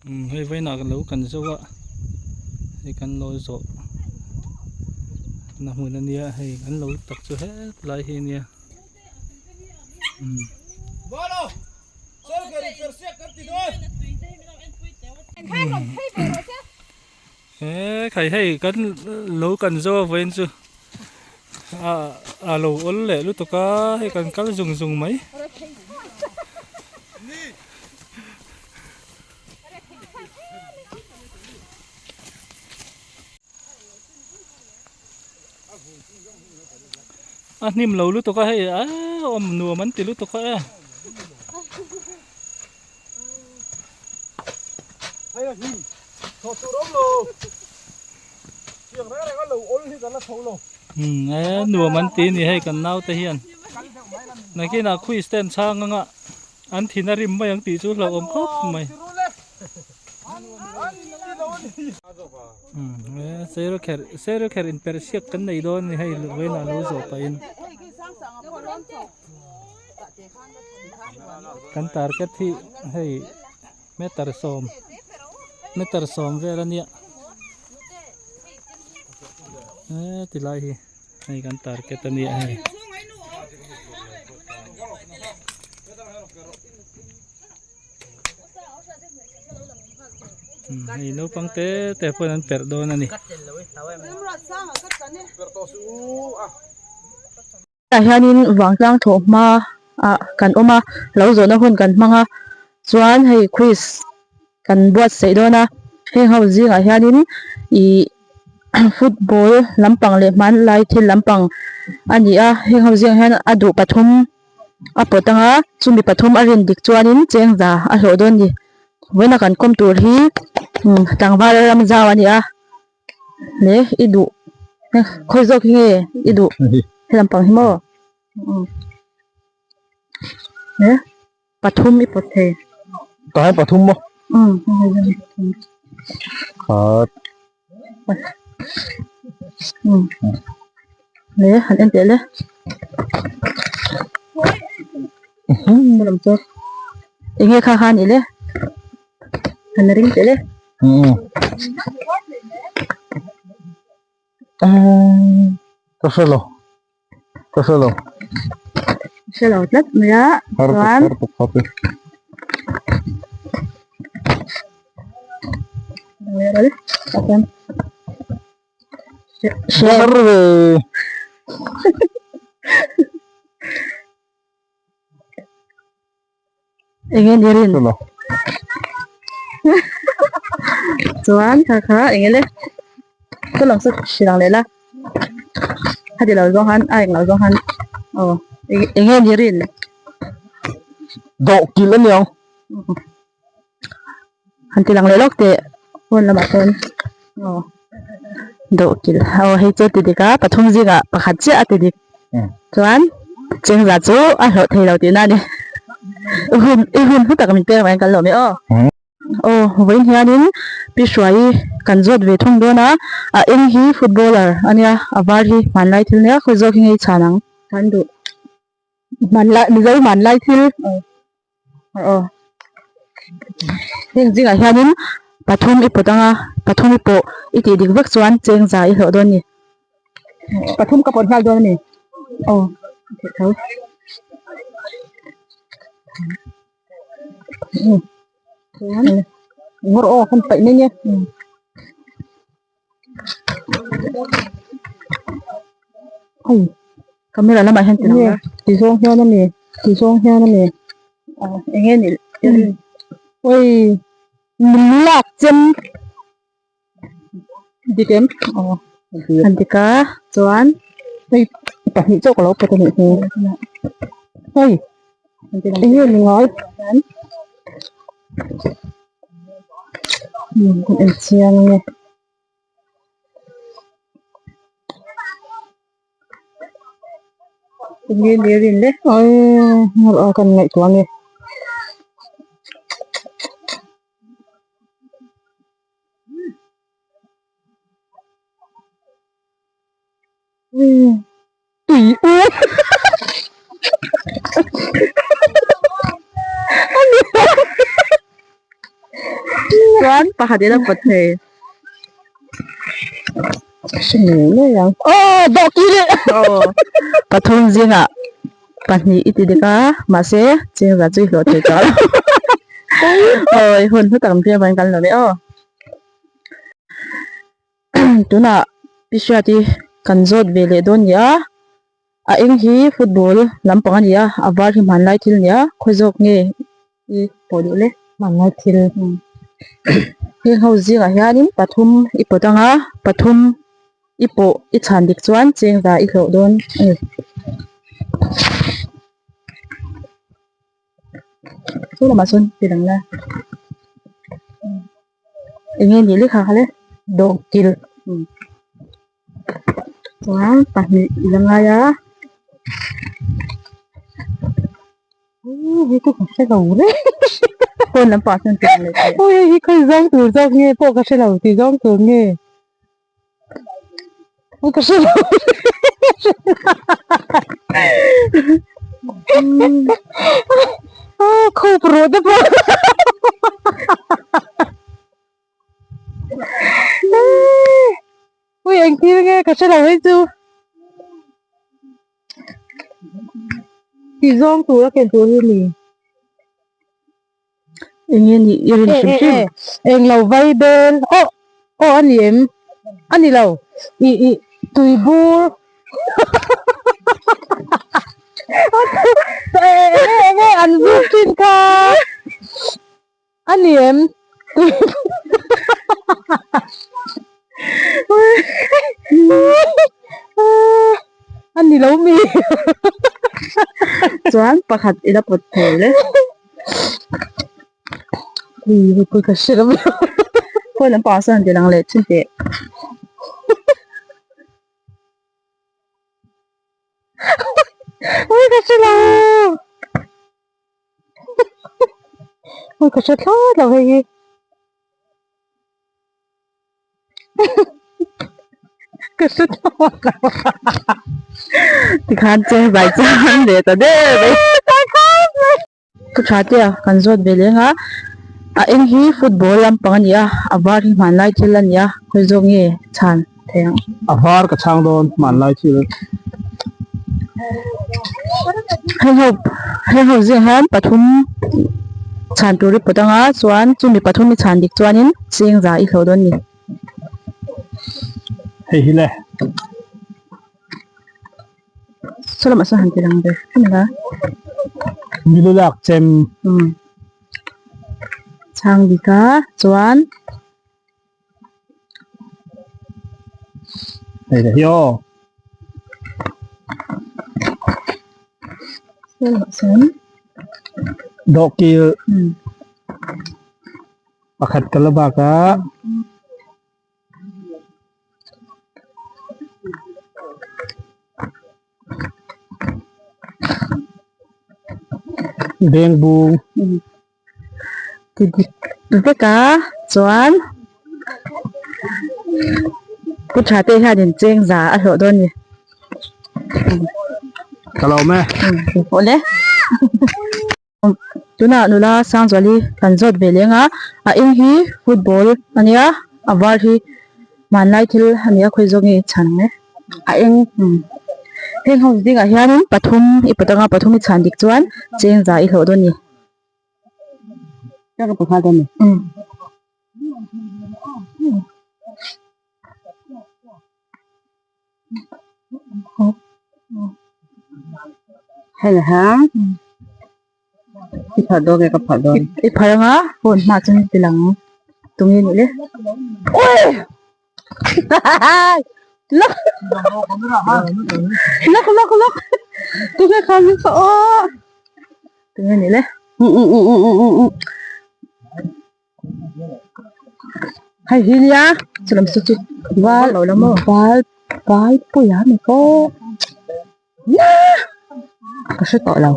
Umm hei vawiinah ka lo kan zo a hei kan lo zawh na hmun ania hei kan lo tak chu hetlai hi ania umm. He khai hei kan lo kan zo a vawiin chu ah a lo awl leh lutuk a hei kan kal zung zung mai. A hnim lo lutuk a hei aaa awm nuam an ti lutuk a e. Hei a hnim thawh tur awm lo tiang reng reng a lo awl hi kan la tho lo. Umm e nuam an ti a ni hei kan naute hian nakinah khuisten chhang anga an thin a rim mai ang tih chu hlauhawm khawp mai. Umm e sero kher sero kher inperh siak kan nei dawn a ni hei vawiinah lo zawh pahin. Kan target hi hei meter sawm meter sawm vel a nia heti lai hi hei kan target a nia hei. Hei naupang te te pawhin an perh dawn a ni. Tah hianin vangtlang thawh hma ah kan awm a lo zawhna hun kan hmang a chuan hei quiz kan buatsaih dawn a heng ho zingah hianin ih football lampang leh hmanlai thil lampang a ni a heng ho zingah hian a duh pathum a pawt ang a chumi pathum a rin dik chuanin chengza a hlawh dawn a ni vawiina kan kawm tur hi tlangval ram zau a ni a. Le i duh khawi zawk hi nge i duh he lampang hi maw he pathum i pawt thei tah hian pathum maw umm hei hian pathum khat umm le han en teh le lam chu eng nge kha kha a nih le han ring teh le. Ka hre lo ka hre lo hre lo tlat mai a chuan har ve Enge ni rin? Chuan kha kha enge le ka lang sa hriang leh la heti lo zawng han a eng lo zawng han aw enge ni rin? Dawh kilh a niang. Han ti lang leh lawk teh pawn lamah sawn aw dawh kilh aw hei chu a ti dik a pathum zingah pakhat chiah a ti dik chuan chengza chu a hlawh thei lo tihna a ni i hun i hun hlu tak min pek mai kan lawm e aw aw vawiin hianin pi hruai kan zawt ve thung dawn a a eng hi footballer a nia a var hi hmanlai thil nia khawi zawk hi ngei chhan ang kan duh hmanlai mizo hmanlai thil aw heng zingah hianin pathum i pawt anga pathum i pawh i tih dik vek chuan cheng za i hlawh dawn a ni pathum ka pawt nghal dawn a ni aw theih tho chuan ngawr aw kan paih mai nia. Hei camera lamah hian ti lang a ti zawng hian a ni ti zawng hian a ni aw eng nge nih oi min lak chem dik em aw a dik a chuan hei pahnih chauh ka lo pawt a nih hi hei eng nge ni ngai. Kan en chiang ange enge ni a rin le aw kan ngaihtuah ange. Tui u Chuan pakhat in a pawt thei. Hre ngei ngei ang. Aw dawhkil leh. Aw pathum zingah pahnih i ti dik a mahse chengza chu i hlawh thei tawh lo. Awi hun hlu tak an hriat avangin kan lo leh aw. Tunah Pi Hriati kan zawt ve leh dawn nia. A eng hi football lampang a ni a, a var hi hmanlai thil a ni a, khawi zawk nge i pawh duh le? Hmanlai thil. Heng ho zingah hianin pathum i pawt ang a, pathum i pawh i chhan dik chuan chengza i hlawh dawn a ni. Chu lamah sawn ti dang la. Eng nge nih lekha kha le? Dawhkil. Chuan pahnih i la ngai a. Ih hei chu ka hre lo reng. Phone lampang ah chuan ti ang leh teh. Awi hei hi khawi zawng tur zawk nge pawh ka hre lo ti zawng tur nge. Awi ka hre lo a khup ruh te pawh. Ui engtir nge ka hre lo hei chu tih zawng tur a ken tur hi a ni. Eng nge nih i rin hrim hrim? Eng lo vai bel aw aw a ni em? A ni lo ih ih tui bur eng nge eng nge an zut thin kha. A ni em? A ni lo mi. Chuan pakhat i la pawt thei le. Ui hei pawh ka hre lo. Phone lampang ah sawn han ti lang leh thin teh. Ui ka hre lo. Ui ka hre thlawt lo hei hi. Ka hre thlawt lo. Tikhan che zai chuan leh ta der mai. Thu tha te a kan zawt ve leng a, a eng hi football lampang a ni a, a var hi hmanlai thil a ni a, khawi zawk nge chhan thei ang. A var ka chhang dawn hmanlai thil. Heng ho heng ho zing hian pathum chhan tur i pawt anga chuan chumi pathum i chhan dik chuanin cheng za i hlawh dawn a ni. Hei hi le. Saw lamah sawn han ti lang ve hrim ila. Milu lak chem. Umm chhang dik a chuan. Hei le hi aw. Dawhkil pakhat ka la bak a. Bengbung. Ti dik vek a chuan pu tha te hianin cheng za a hlawh dawn a ni. Ka lo awm e. Awle. Tunah nula Sangzuali kan zawt ve leng a a eng hi football a nia a var hi hmanlai thil a nia khawi zawk nge chhan ang e a eng heng ho zingah hianin pathum i pawt anga pathum i chhan dik chuan cheng za i hlawh dawn a ni. Hei ha i phar dawn nge ka phar dawn i phar anga phone hma chuan i ti lang tunge nih le lak lak lak lak tunge kha min kha aw tunge nih le Hei hi nia chulam chu chu val lo la maw val val puia ni pawh nia ka hre tawh lo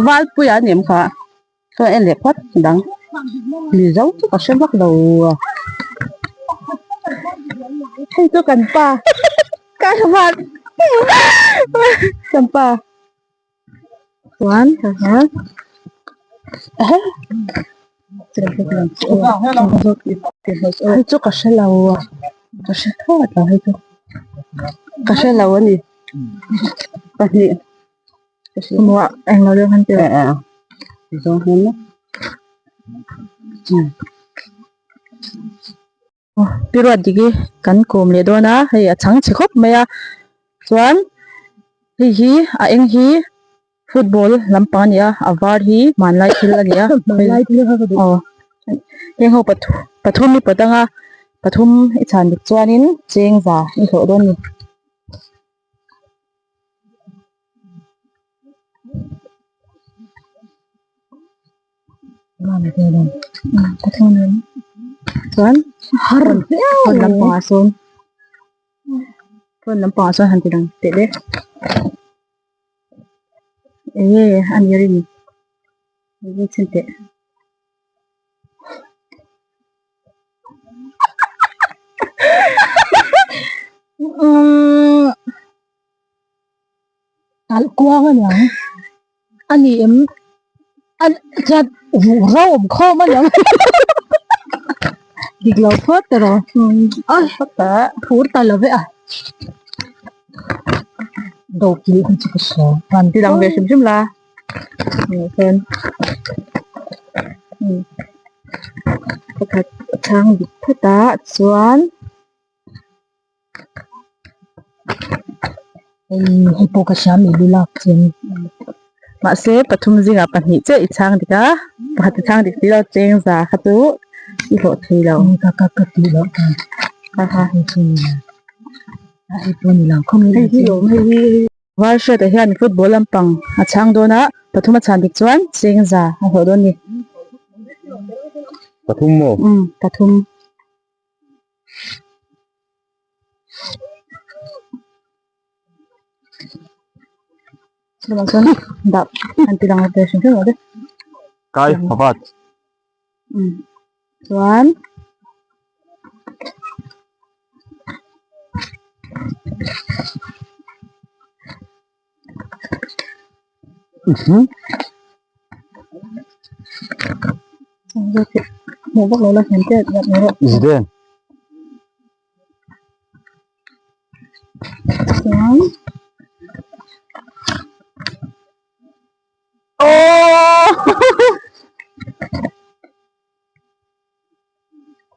val puia a ni em kha chuan en leh phawt dang mizo chu ka hre vak lo hei chu kan pa ka val kan pa chuan tah hian. Hei chu ka hre lo a ka hre thlawt lo hei chu ka hre lo a ni pahnih Muah englo deuh han tih Pi Ruatdiki kan kawm leh dawn a hei a chhang chhe khawp mai a chuan hei hi a eng hi football lampang a ni a a var hi hmanlai thil a ni a aw heng ho pathum i pawt anga pathum i chhan dik chuanin cheng za i hlawh dawn a ni. Chuan phone lampangah sawn phone lampangah sawn han ti lang teh le enge a ni rin enge chhin teh. Talh kuang a niang a ni em a chuan ruh ro awm khawm a niang dik lo phawt ta rawh a phur ta lo ve a do kilh hi chu ka hria han ti lang ve hrim hrim la chuan pakhat a chhang dik phawt a chuan. Hei pawh ka hria mi lu lak chian mahse pathum zingah pahnih chiah i chhang dik a pakhat i chhang dik si lo cheng za kha chu i hlawh thei lo ka ka ka tih loh kha ha ha hei chu ni lo a hei pawh ni lo khawng hei hi lawm hei hi var hriat ah hian football lampang a chhang dawn a pathum a chhan dik chuan cheng za a hlawh dawn a ni pathum maw umm pathum. Chuvang chuan dah an ti lang ve hrim hrim lo te. Kai Havertz. Um chuan Hmuh vak lo la hnem te mai rawh. Zidane. Chuan Aww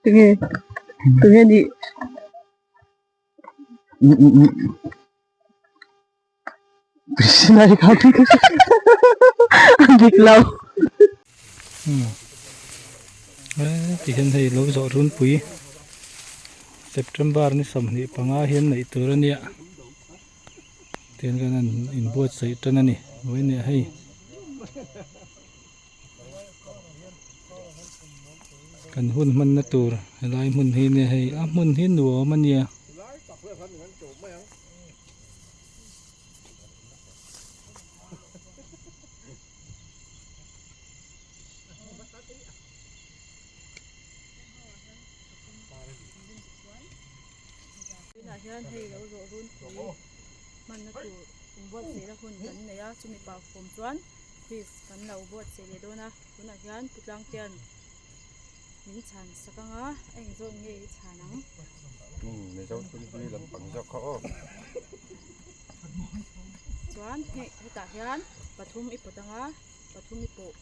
Tunge tunge nih Dik lo. Ti hian hei lo zawh runpui September ni 25 hian neih tur a nia tihian kan han inbuatsaih tan a ni vawiin hei. Kan hun hmanna tur helai hmun hi nia hei a hmun hi nuam a nia. Tunah hian hei lo zawh runpui hmanna tur inbuatsaihna hun kan nei a chumi pah fawm chuan quiz kan lo buatsaih leh dawn a tunah hian pu Tlangtea'n min chhan sak ang a a engzawt nge i chhan ang. Mizo thilhlui lampang zawk kha aw. Chuan hei hetah hian pathum i pawt ang a pathum i pawh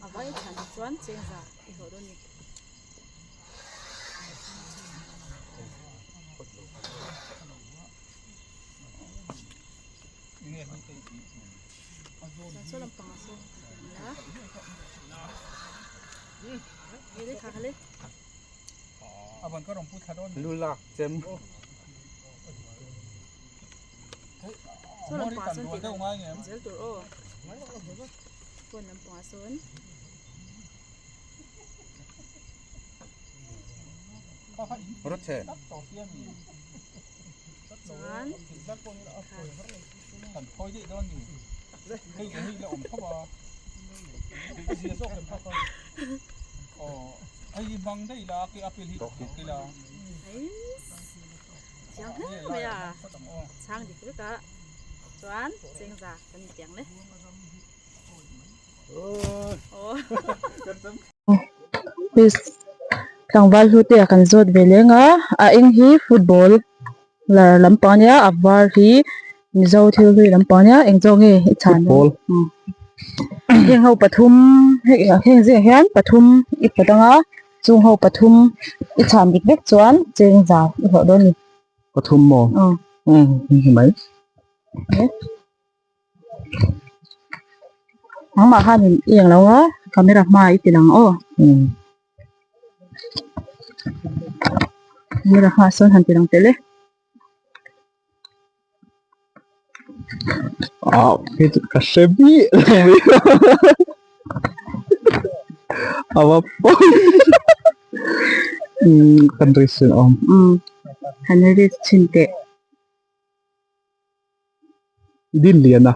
a vai chhan chuan chengza i hlawh dawn a ni. Saw lampangah sawn a ni a Lu lak chem. Saw lampangah sawn tih dan zel tur aw. Phone lampangah sawn. Chuan Chiang hle mai a chhang dik vek a chuan chengza kan inpiang le. Quiz tlangval hlu te ah kan zawt ve leng a a eng hi football lar lampang ania a var hi mizo thil hlui lampang ania eng zawk nge i chhan Football. Heng ho pathum hei heng zingah hian pathum i pawt anga chung ho pathum i chhan dik vek chuan cheng za i hlawh dawn a ni. Pathum maw? Aw. Umm mai. Nangmah khanin i eng lo a camera hma i ti lang aw. Camera hmaah sawn han ti lang tel e. Ah hei chu ka hre bik lo mai a va pawi umm kan risk a awm. Umm han risk chhin teh. Din lian a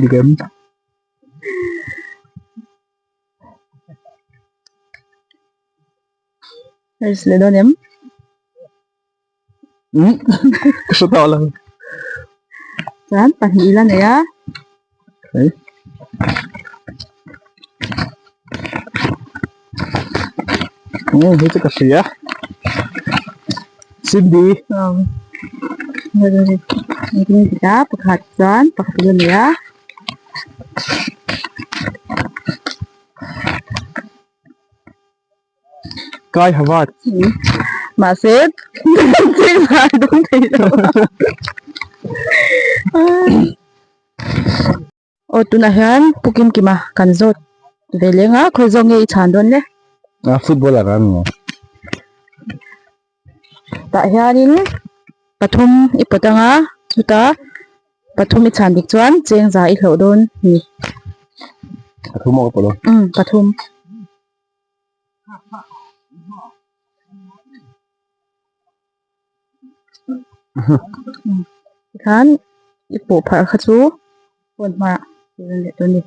dik em? Risk leh dawn em? Umm ka hre tawh lo. Chuan pahnih ila nei a. Hei. Umm hei chu ka hria. Cindy. Pakhat chuan pakhat ila nei a. Kai Havertz. Mahse cheng zai dawn thei lo. Aw tunah hian Pu Kimkima kan zawt ve leng a, khawi zawk nge i chhan dawn le? A footballer a ni. Tah hianin pathum i pawt anga chuta pathum i chhan dik chuan cheng za i hlauh dawn ni. Pathum a ka pawt a. Umm pathum. Tikhan i pawh pharh kha chu phone hmaah i rawn leh dawn a ni.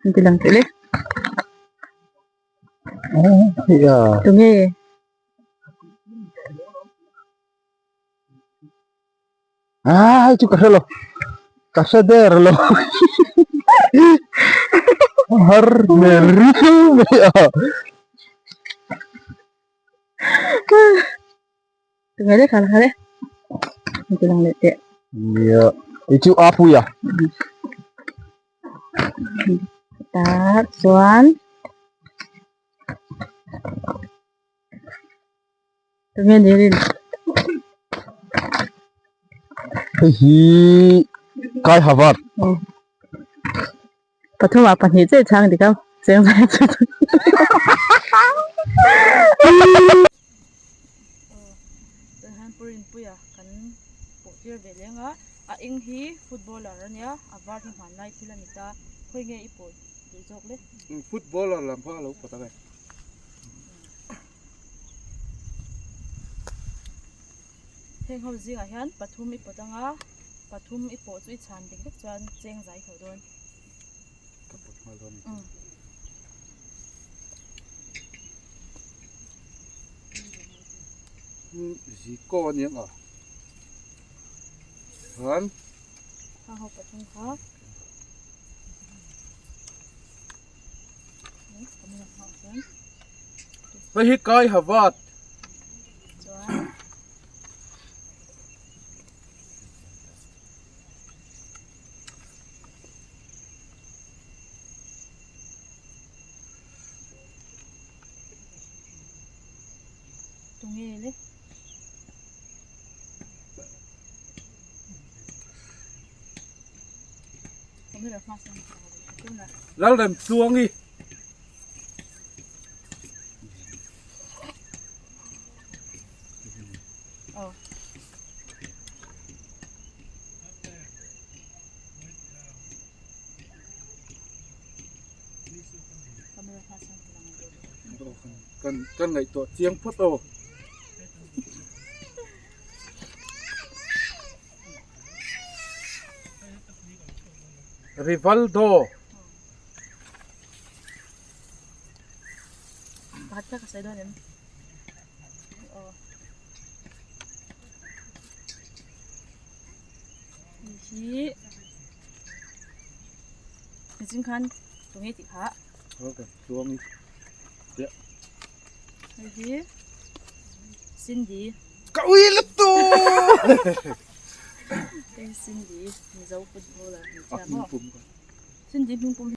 An ti lang teh le. Tunge? Ah hei chu ka hre lo ka hre der lo har hmel riau mai a. Tunge le kha kha le an ti lang leh teh. Nia hei chu a pui a. Tah chuan. Tunge ni rin? Hei hi Kai Havertz. Pathumah pahnih chiah i chhang dik a, cheng zai chu. Tunhan Pu Rinpuia kan pawh tir ve leng a, a eng hi footballer a nia, a var hi hmanlai thil a ni ta, khawi nge i pawh duh zawk le? Footballer lam kha a lo pawt ang e. Heng ho zingah hian pathum i pawt anga pathum i pawh chu i chhan dik vek chuan cheng zai tho dawn. Ka pawt nghal dawn a ni. Ziko a ni ang a. Chuan. Heng ho pathum kha. Hei hi Kai Havertz. Lalremtluangi. Kan ngaihtuah chiang phawt aw. Rivaldo. Pakhat kha ka sawi dawn em? Aw. hi nichin khan tunge tih kha hei hi Cindy Ka ui lutuk! Hei Cindy Mizo footballer hmeichhia maw Cindy hming pum hi.